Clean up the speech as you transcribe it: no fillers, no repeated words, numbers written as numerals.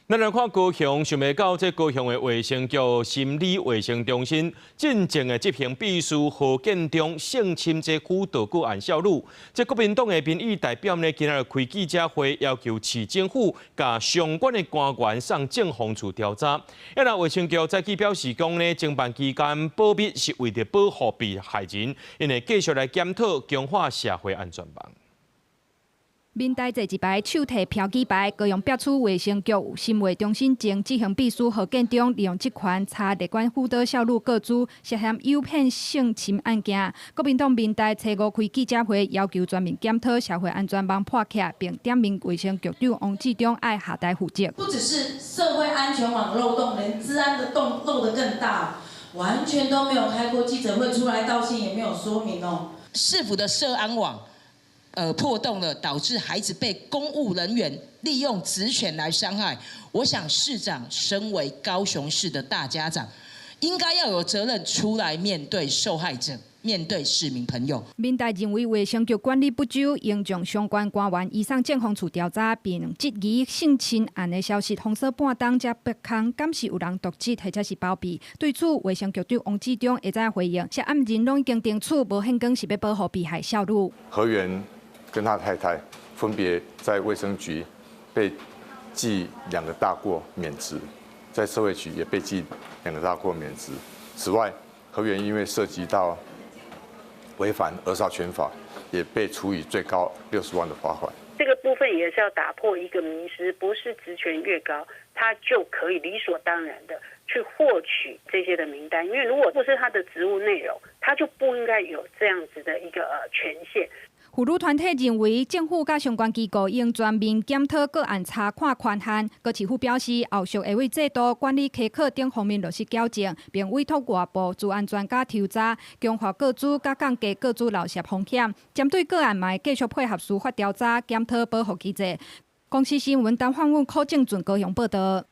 咱來看高雄，想袂到這高雄的衛生局心理衛生中心進前的執行秘書何建中性侵這輔導個案少女，這國民黨的民意代表呢，今仔日開記者會，要求市政府共相關的官員送政風處調查。啊，若衛生局早起表示講呢，偵辦期間保密是為著保護被害人，𪜶會繼續來檢討強化社會安全網。民代坐一排，手提標語牌，高雄北區衛生局心衛中心前執行秘書何建中利用職權查列管輔導少女個資，涉嫌誘騙性侵案件。國民黨民代初五開記者會，要求全面檢討社會安全網破缺，並點名衛生局長王志中愛下台負責。不只是社會安全網漏洞，連資安的洞漏得更大，完全都沒有開過記者會出來道歉，也沒有說明哦。市府的社安網破洞了，導致孩子被公務人員利用職權來傷害。我想市長身為高雄市的大家長，應該要有責任出來面對受害者，面對市民朋友。民代認為衛生局管理不周，應將相關官員移送政風處調查，並質疑性侵案的消息封鎖半冬才曝空，敢是有人瀆職或者是包庇？對此，衛生局長王志中下早回應，涉案人攏已經定處，無變更是欲保護被害少女。何源跟他太太分別在衛生局被記兩個大過免職，在社會局也被記兩個大過免職。此外，何源因為涉及到違反兒少權法，也被處以最高60萬的罰款。這個部分也是要打破一個迷思，不是職權越高，他就可以理所當然的去獲取這些的名單，因為如果不是他的職務內容，他就不應該有這樣子的一個權限。婦女團體認為，政府佮相關機構應全面檢討個案查看權限。高市府表示，後續會為制度管理稽考等方面落實矯正，並委託外部資安專家抽查，強化個資佮降低個資漏洩風險。針對個案，嘛會繼續配合司法調查，檢討保護機制。公視新聞陳煥文、柯正俊高雄報道。